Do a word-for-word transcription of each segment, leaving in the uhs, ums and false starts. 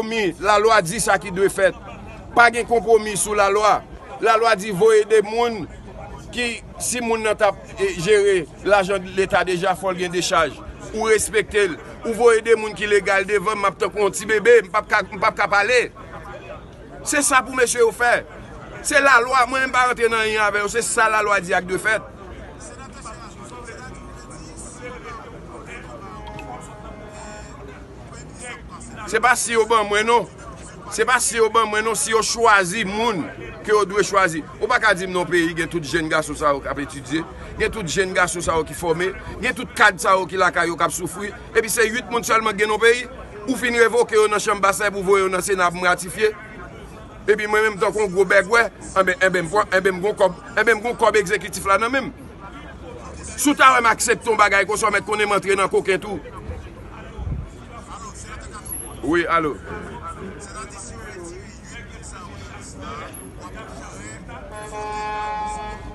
konpwomi. Lalwa di sa ki dwe fèt. Pa gen konpwomi sou lalwa. Lalwa di voye de moun ki, si moun nan t ap, e, jere lajan Leta deja, fò l gen dechaj. Ou respekte l. Ou voye de moun ki legal devan m, m ap tankou yon ti bebe, m p ap ka, m p ap ka pale. Se sa pou mesye yo fè. Se lalwa, mwen menm pa rantre nan anyen avè yo, se sa lalwa di a k dwe fèt. Se pa si yo ban mwen non. Se pa si yo ban mwen non, si yo chwazi moun ke yo dwe chwazi. Ou pa ka di m non peyi, gen tout jèn gason sa yo k ap etidye, gen tout jèn gason sa yo ki fòme, gen tout kad sa yo ki lakay yo k ap soufri, epi se uit moun sèlman k gen non peyi. Ou fin revoke yo nan chanm bas la epi ou voye yo nan Sena pou m ratifye. Epi mwen menm tankou yon gwo bègwè, enben, enben, m pran, enben, m gon kòb, enben, m gon kòb egzekitif la nan men m. Si w ta wè m aksepte yon bagay konsa, w mèt konnen m antre nan koken tou. Wi, alo.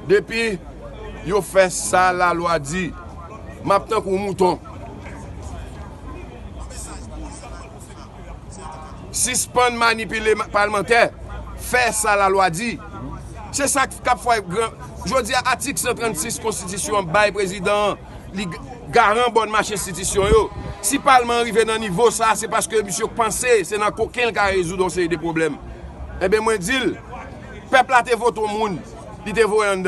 Depi yo fè sa lalwa di, m ap tankou mouton. Sispann manipile ma-, palmantè. Fè sa lalwa di. Se sa k ap fè gran. Jodi a, atik san trannsis konstitisyon an bay prezidan an, li g-, garan bòn mache enstitisyon yo. Si palman an rive nan nivo sa, se paske misye panse se nan koken l ka rezoud yon seri de pwoblèm. Enben, mwen di l, pèp la te vote yon moun, li te voye anndan.